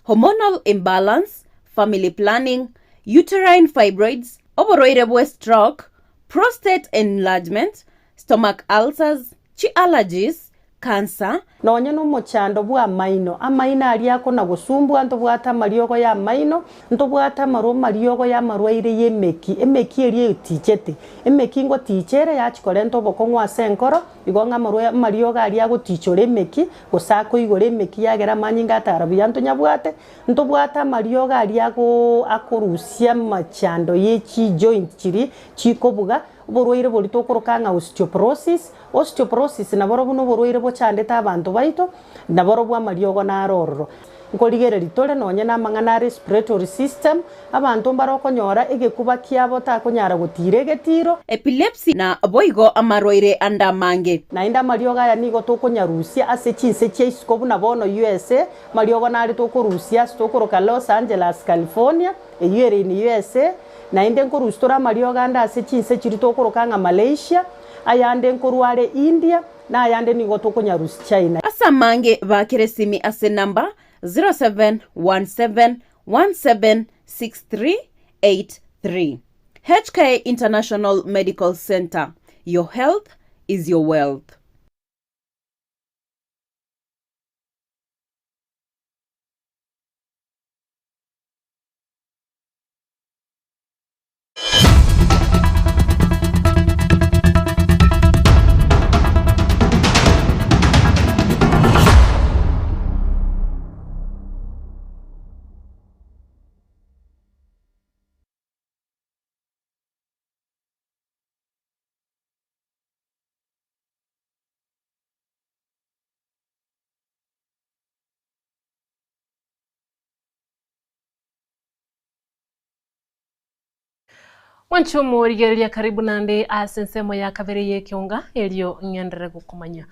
hormonal imbalance, family planning, uterine fibroids, oborwaire bwe stroke, prostate enlargement, stomach ulcers, chi allergies, cancer. Nonya nomochando bw'amaino, amaino aria akona-gosumbua, ntobwate amariogo y'amaino, ntobwate amarwa amariogo y'amarwaire y'emeki, emeki eria etichete, emeki ngoticha ere yachia korenta obokong'u ase enkoro, igo ng'a amarwa amariogo aria agotichora emeki, gose akoigora emeki yagera amanyinga atara buya ntonyabwate, ntobwate amariogo aria agoo akorusia amachando ye chijoint chiria chikobuga, oborwaire boria tokoroka ng'a osteoporosis, Osteoporosis naborobwo noborwaire bochandete abanto baito, naborobwo amariogo naro ororo. Nkorigereria tore nonye namang'ana a respiratory system, abanto mbare okonyora egekuba kiabo takonyara gotiira egetiro. Epilepsy na boigo amarwaire ande amange. Naende amariogo aya nigo tokonyarusia ase chinse chia isiko buna bono USA, amariogo nare tokorusia ase tokoroka Los Angeles, California, eyio ere in USA, naende nkorusia tore amariogo ande ase chinse chiria tokoroka ng'a Malaysia, Ayande nkorwa are India, na ayande nigo tokonyarusia China. Ase amange baakere esimi ase enamba 0717176383. HK International Medical Centre, your health is your wealth. Mwanche omorigereria karibu naende ase ensemo ya kabere y'ekeonga erio ng'enderere gokomanya.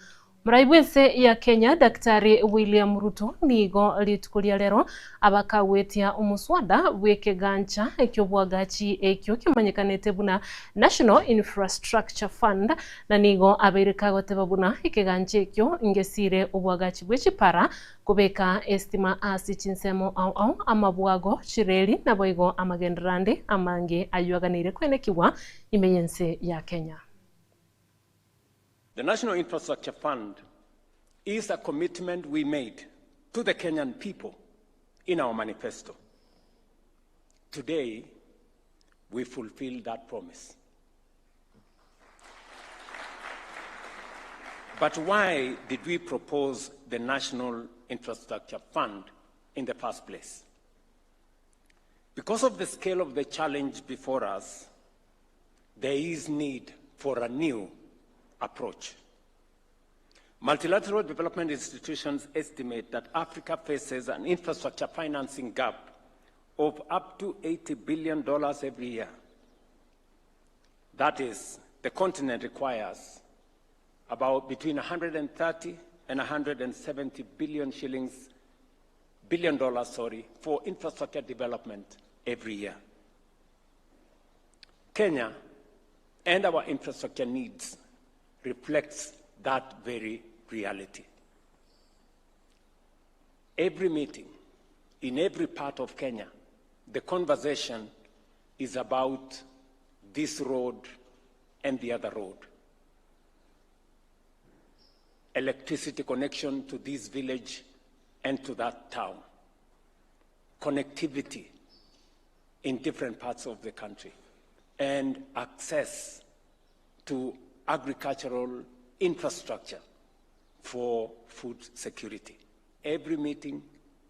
Morai bw'ense ya Kenya Daktari William Ruto nigo rituko ria rero abakagwetia omoswada bw'ekegancha eki'obwagachi ekio kemanyekanete buna National Infrastructure Fund na nigo abeire kagoteba buna ekegancha ekio ngesire obwagachi bwe chipara Kobeka esitima ase chinsemo ao ao, amabwago, chireri, naboigo amagenderero ande amange ayio aganeire koenekigwa ime y'ense ya Kenya. The National Infrastructure Fund is a commitment we made to the Kenyan people in our manifesto. Today, we fulfill that promise. But why did we propose the National Infrastructure Fund in the first place? Because of the scale of the challenge before us, there is need for a new approach. Multilateral development institutions estimate that Africa faces an infrastructure financing gap of up to $80 billion every year. That is, the continent requires about between 130 and 170 billion shillings, billion dollars, sorry, for infrastructure development every year. Kenya and our infrastructure needs reflects that very reality. Every meeting in every part of Kenya, the conversation is about this road and the other road. Electricity connection to this village and to that town. Connectivity in different parts of the country and access to agricultural infrastructure for food security. Every meeting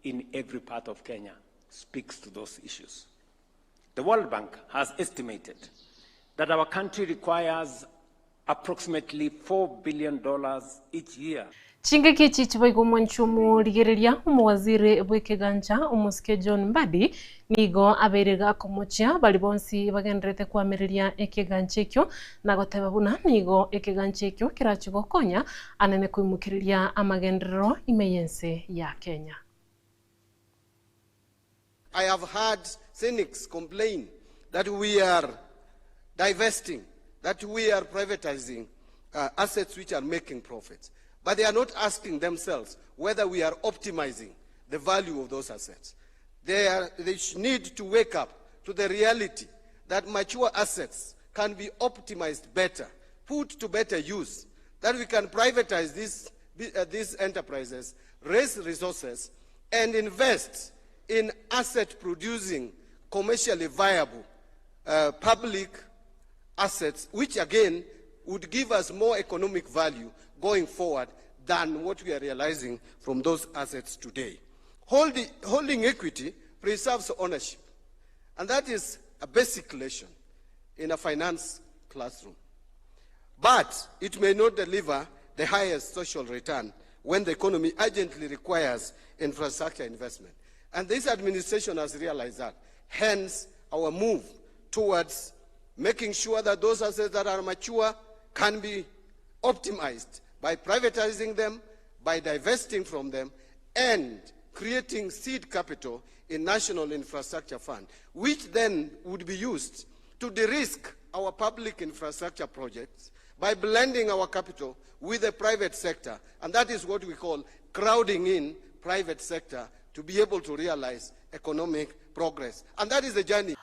in every part of Kenya speaks to those issues. The World Bank has estimated that our country requires approximately $4 billion each year. Chingaki echi chiboigo omwanchi omorigereria omowaziri bw'ekegancha omosike John Mbadi nigo abeire gakomochia baria bonsi bagendererete koamereria ekegancha ekio na goteba buna nigo ekegancha ekio kerache gokonya anene koimokereria amagenderero ime y'ense ya Kenya. I have heard cynics complain that we are divesting, that we are privatizing uh, assets which are making profits. But they are not asking themselves whether we are optimizing the value of those assets. They, are, they need to wake up to the reality that mature assets can be optimized better, put to better use, that we can privatize these, uh, these enterprises, raise resources, and invest in asset producing, commercially viable uh, public assets, which again would give us more economic value going forward than what we are realizing from those assets today. Holding, holding equity preserves ownership, and that is a basic lesson in a finance classroom. But it may not deliver the highest social return when the economy urgently requires infrastructure investment. And this administration has realized that. Hence, our move towards making sure that those assets that are mature can be optimized by privatizing them, by divesting from them, and creating seed capital in National Infrastructure Fund, which then would be used to de-risk our public infrastructure projects by blending our capital with the private sector. And that is what we call crowding in private sector to be able to realize economic progress. And that is the journey.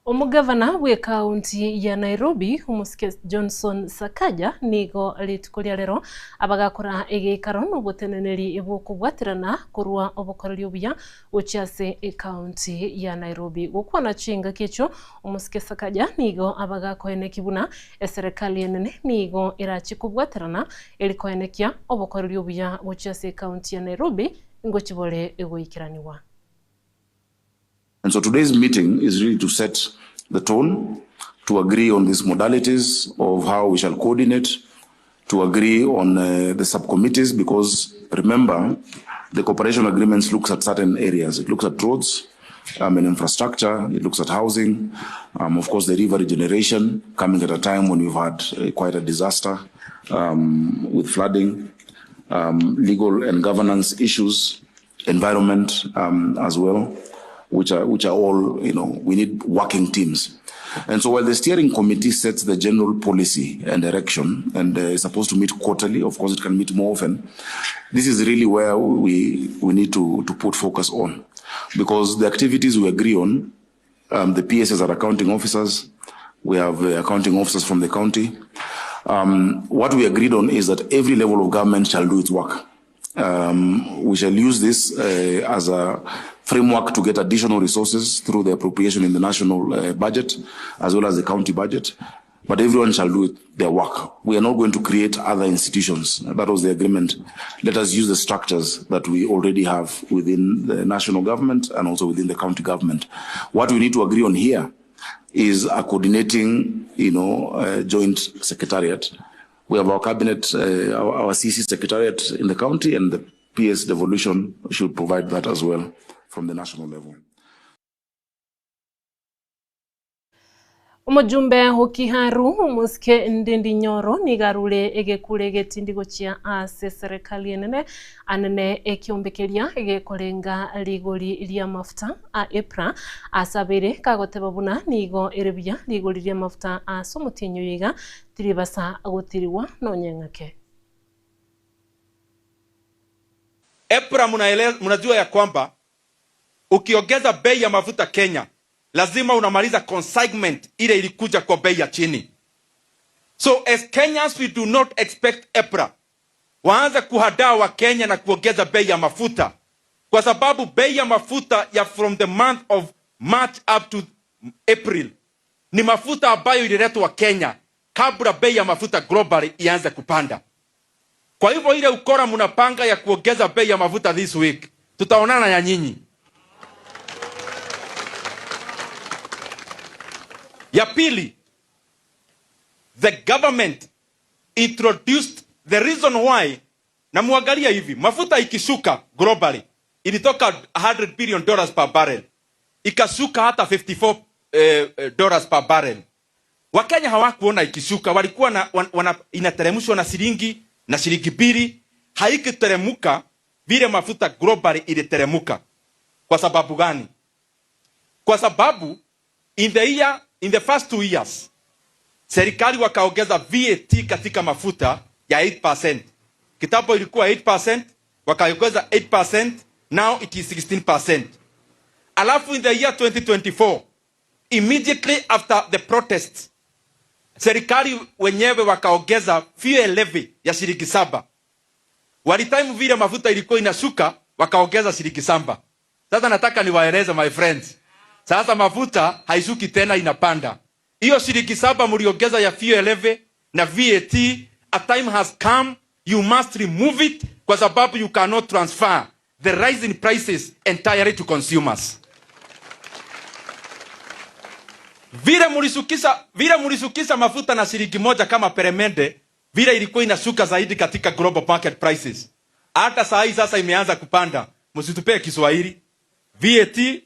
Omogavana bw'ekaunti ya Nairobi, Omosike Johnson Sakaja nigo rituko ria rero abagakora egeikaro noboteneneri bw'okobwaterana korwa obokoreri obuya gochia ase ekaunti ya Nairobi. Gokwana chingaki echio, Omosike Sakaja nigo abagakoenekia buna eserekari enene nigo erachi kobwaterana eri koenekia obokoreri obuya gochia ase ekaunti ya Nairobi ngochia bore goikeranigwa. And so today's meeting is really to set the tone, to agree on these modalities of how we shall coordinate, to agree on uh, the subcommittees, because remember, the cooperation agreements looks at certain areas. It looks at roads um, and infrastructure, it looks at housing, um, of course, the river regeneration coming at a time when we've had uh, quite a disaster um, with flooding, um, legal and governance issues, environment um, as well which are which are all you know we need working teams and so while the steering committee sets the general policy and direction and uh, is supposed to meet quarterly of course it can meet more often this is really where we we need to to put focus on because the activities we agree on um, the PSs are accounting officers we have uh, accounting officers from the county um, what we agreed on is that every level of government shall do its work. Um, we shall use this uh, as a framework to get additional resources through the appropriation in the national uh, budget as well as the county budget. But everyone shall do it, their work. We are not going to create other institutions. That was the agreement. Let us use the structures that we already have within the national government and also within the county government. What we need to agree on here is a coordinating, you know, uh, joint secretariat. We have our cabinet, uh, our, our CC secretariat in the county, and the PS devolution should provide that as well from the national level. Omojumbe o Kiharu omosike Ndindi Nyoro nigo arure egekure egetindi gochia ase eserekari enene anene ekiombe keria gekorenga rigori ri'amafuta a EPRA ase abeire kagoteba buna nigo ere buya rigori ri'amafuta ase omotienyi oyo iga tiribasa gotirigwa nonye ng'ake. EPRA mnajua ya kwamba ukiongeza bei ya mafuta Kenya lazima unamaliza consignment ile ilikuja kwa bei ya chini. So as Kenyans we do not expect EPRA waanze kuhadaa wa Kenya na kuongeza bei ya mafuta, kwa sababu bei ya mafuta ya from the month of March up to April ni mafuta ambayo ililetwa Kenya kabla bei ya mafuta globally ianze kupanda. Kwa hivyo ile ukora mnapanga ya kuongeza bei ya mafuta this week, tutaonana ya nyinyi. Ya pili, the government introduced the reason why, na muangalia hivi, mafuta ikishuka globally ilitoka 100 billion dollars per barrel ikashuka hata 54 eh, eh, dollars per barrel. Wakenya hawakuona ikishuka, walikuwa na, wan, wana, inateremshwa na shilingi na shilingi mbili, haikiteremuka vile mafuta globally iliteremuka. Kwa sababu gani? Kwa sababu in the year, in the first two years serikali wakaongeza VAT katika mafuta ya 8%. Kitambo ilikuwa 8%, wakaongeza 8%, now it is 16%. Alafu in the year 2024 immediately after the protests serikali wenyewe wakaongeza fuel levy ya shilingi saba. Walitime vile mafuta ilikuwa inashuka wakaongeza shilingi saba. Sasa nataka niwaeleze my friends, sasa mafuta haishuki tena, inapanda. Hiyo shilingi saba mliongeza ya fuel levy na VAT, a time has come you must remove it, kwa sababu you cannot transfer the rise in prices entirely to consumers. Vile mlisukisha, vile mlisukisha mafuta na shilingi moja kama peremende, vile ilikuwa inashuka zaidi katika global market prices. Hata saa hii sasa imeanza kupanda. Msitupee Kiswahili. VAT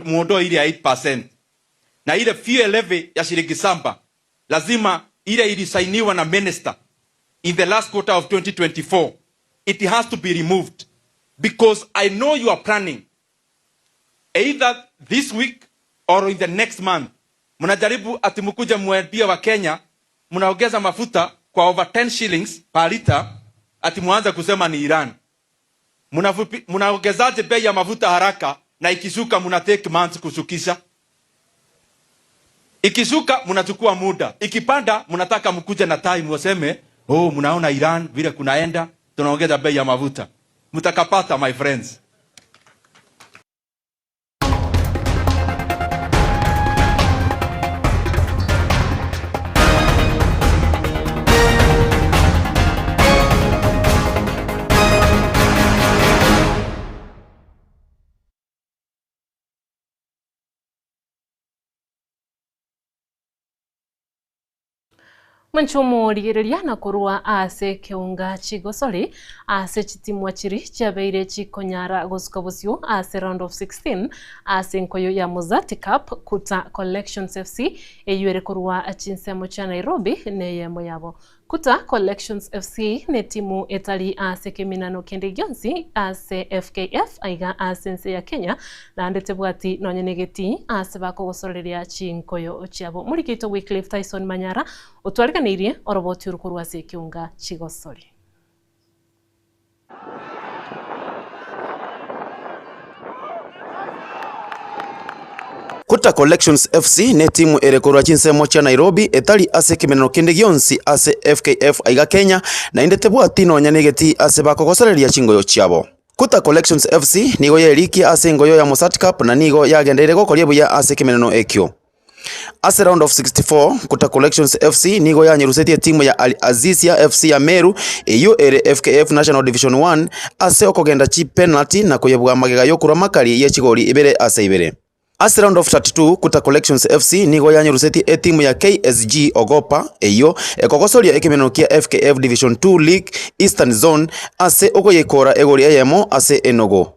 muondoe ile ya 8%. Na ile fuel levy ya shilingi saba lazima ile ilisainiwa na minister in the last quarter of 2024. It has to be removed because I know you are planning either this week or in the next month. Mnajaribu ati mkuja mwambie wa Kenya mnaongeza mafuta kwa over 10 shillings per liter, ati muanze kusema ni Iran. Mnaongezaje bei ya mafuta haraka na ikishuka mna take months kushukisha? Ikishuka mnachukua muda, ikipanda mnataka mkuje na time waseme, oh, mnaona Iran vile kunaenda, tunaongeza bei ya mafuta. Mtakapata my friends. Mwanche omorigereria na korwa ase ekeunga chigosori ase chitimwa chiri chiabeire chikonyara gosuka bosio ase round of 16 ase enkoyo ya Mozati Cup Kuta Collections FC eywo ere korwa chinsemo chia Nairobi neyemo yabo. Kuta Collections FC netimu etari ase ekeminano kende gionsi ase FKF aiga ase ense ya Kenya naende tebwati nonye negetii ase bakogosoreria chinkoyo chiabo. Morikeito Wycliffe Tyson Manyara otwariganeirie oroboti oro korwa ase ekeunga chigosori. Kuta Collections FC netimu ere korwa chinsemo chia Nairobi etari ase ekemenero kende gionsi ase FKF aiga Kenya naende tebwati nonya negetii ase bakogosereria chingoyo chiabo. Kuta Collections FC nigo yerikia ase engoyo ya Mossad Cup na nigo yagendereire gokoria buya ase ekemeneno ekio. Ase round of 64, Kuta Collections FC nigo yanyerusetie etimu ya Al Azizia FC ya Meru eyio ere FKF National Division 1 ase okogenda chipenalty na koyebua magega y'okorwa makari ye chigori ibere ase ibere. Ase round of 32, Kuta Collections FC nigo yanyerusetie etimu ya KSG Ogopa eyio ekogosoria ekemenero kia FKF Division 2 League Eastern Zone ase okoyeikora egori eyemo ase enogo.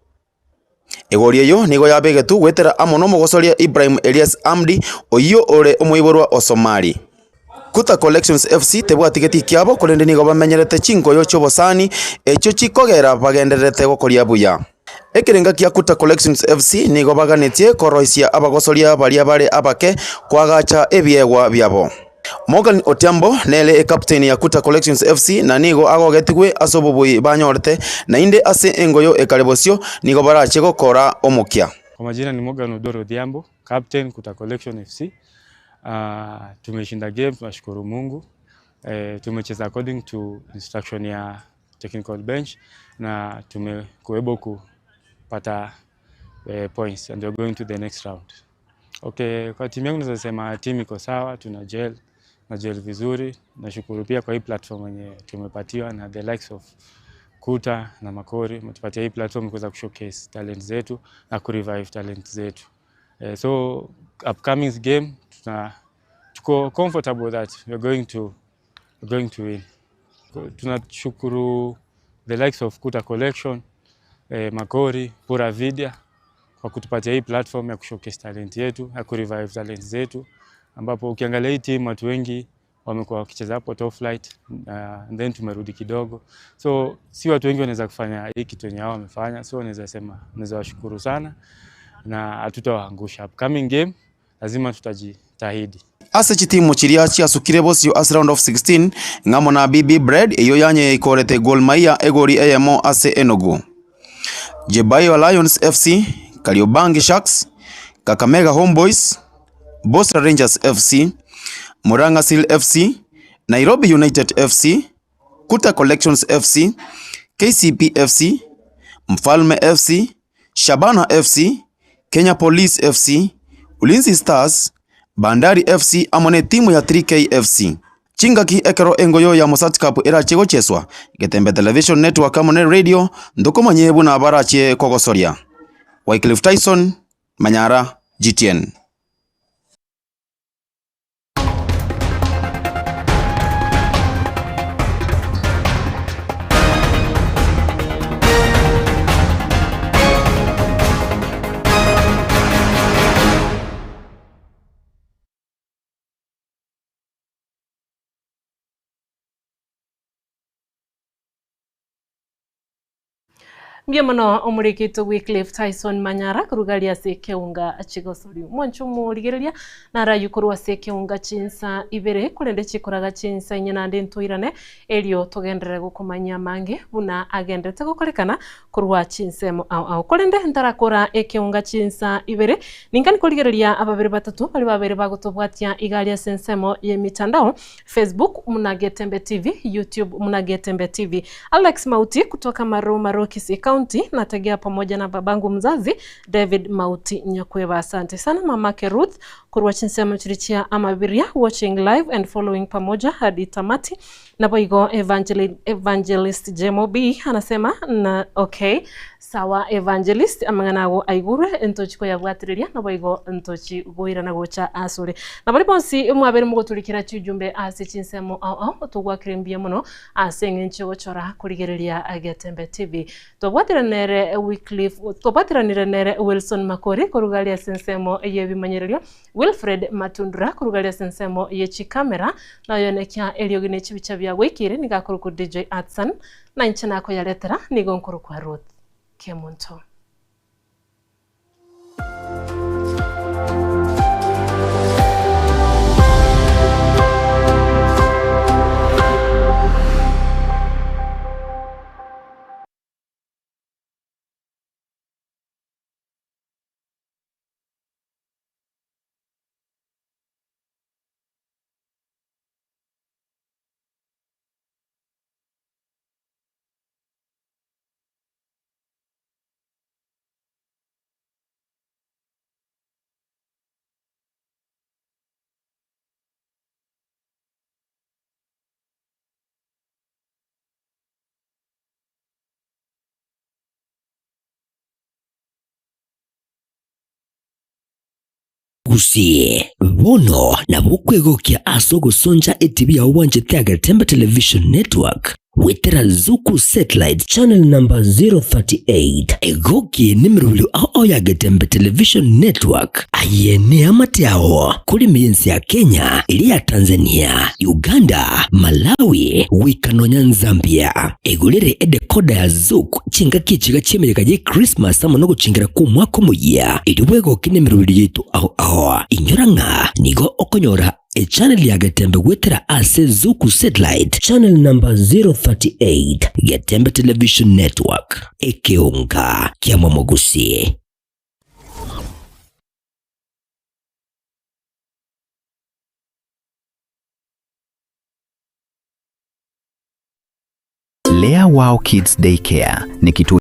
Egori eyio nigo yabegetwe goetera amo nomogosoria Ibrahim Elias Amdi, oyio ore omoiborwa o Somali. Kuta Collections FC tebwati getii kiabo, korende nigo bamenyerete chinkoyo chi'obosani, echio chikogera bagendererete gokoria buya. Ekerenga kia Kuta Collections FC nigo baganetie koroisia abagosoria baria bare abake koagacha ebiegwa biabo. Morgan Otiambo nere ecaptain ya Kuta Collections FC na nigo agogetigwe ase obobui banyorete naende ase engoyo ekare bosio nigo barache gokora omokia. Kwa majina ni Morgan Odoro Odhiambo, captain Kuta Collection FC. Uh, tumeshinda game, tunashukuru Mungu. Eh, tumecheza according to instruction ya technical bench na tumekuwa kupata eh, points and we're going to the next round. Okay, kwa timu yangu naweza sema timu iko sawa, tuna gel, na gel vizuri. Nashukuru pia kwa hii platform yenye tumepatiwa na the likes of Kuta na Makori, umetupatia hii platform kuweza kushowcase talent zetu na kurevive talent zetu. Eh, so upcoming game tuna tuko comfortable that we're going to we're going to win. Tunashukuru the likes of Kuta Collection, eh, Makori, Pura Vidya kwa kutupatia hii platform ya kushowcase talent yetu, ya kurevive talent zetu, ambapo ukiangalia hii team watu wengi wamekuwa wakicheza hapo top flight and then tumerudi kidogo, so si watu wengi wanaweza kufanya hii kitu yenye hao wamefanya, so naweza sema naweza washukuru sana na hatutawaangusha. Upcoming game lazima tutajitahidi. Ase chitimu chiria chiasukire bosio ase round of 16 ng'amo na BB Bread eyio yanyeikorete Gor Mahia egori eyemo ase enogu. Jebaio Lions FC, Kariobangi Sharks, Kakamega Homeboyz, Bosra Rangers FC, Murang'a Seal FC, Nairobi United FC, Kuta Collections FC, KCB FC, Mfalme FC, Shabana FC, Kenya Police FC, Ulinzi Stars, Bandari FC amo netimu ya 3K FC. Chingaki ekero engoyo ya Mossad Cup erachie gocheswa, Getembe Television Network amo ne radio ntokomanye buna barachie kogosoria. Wycliffe Tyson, Manyara, GTN. Mbuya mono omoriki oito Wycliffe Tyson Manyara korugaria ase ekeunga chigosori. Mwanche omorigereria narayio korwa ase ekeunga chinsa ibere korende chikoraga chinsa inye naende ntoirane erio togenderere gokomanyia amange buna agenderete gokorekana korwa chinsemo ao ao. Korende ntarakora ekeunga chinsa ibere ninkani korigereria ababere batato baria babere bagotobwatia iga aria ase ensemo y'emitandao Facebook muna Getembe TV, YouTube muna Getembe TV. Alex Mauti kutoka Maru Maru Kisii County nategea pamoja na babangu mzazi David Mauti Nyakweba. Asante sana mamake Ruth korwa chinsemo chiri chia Amabiria watching live and following pamoja hadi tamati. Naboigo Evangelist Jemo B anasema na okay sawa Evangelist amang'ana ago aigurwe ntochi koyabwatireria naboigo ntochi goirana gocha asore. Nabari bonsi mwabere mogoturikera chijumbe ase chinsemo ao ao togwakire mbuya mono ase eng'encho gochora korigereria Getembe TV. Twabwatiranere Wycliffe twabwatiranire nere Wilson Makori korugaria ase ensemo y'ebimanyererio Wilfred Matundura korugaria ase ensemo ye chikamera nayonekia eriogi ne chibicha bia goikire niga akorokwa DJ Atsan na inche nakoyaretera nigo nkorokwa Ruth Kemunto. Omogusii, bono nabo okwegokia ase ogosoncha etibi yao bwanchete Agetembe Television Network goetera Zuku Satellite channel number 038. Egoki nemerobio ao ao ya Getembe Television Network. Aye neamate ao kore ime y'ense ya Kenya, eria ya Tanzania, Uganda, Malawi, goika nonya Nzambia. Egorere edecoder ya Zuku chingaki echiga chi'emeyega ye Christmas amo nogochingera kw'omwaka omoyia, erio bwegoke nemerobio yaito ao ao. Inyora ng'a nigo okonyora Echannel ya Getembe goetera ase Zuku Satellite channel number 038, Getembe Television Network, ekeonga kia Momogusi. Lea Wow Kids Daycare ni kituo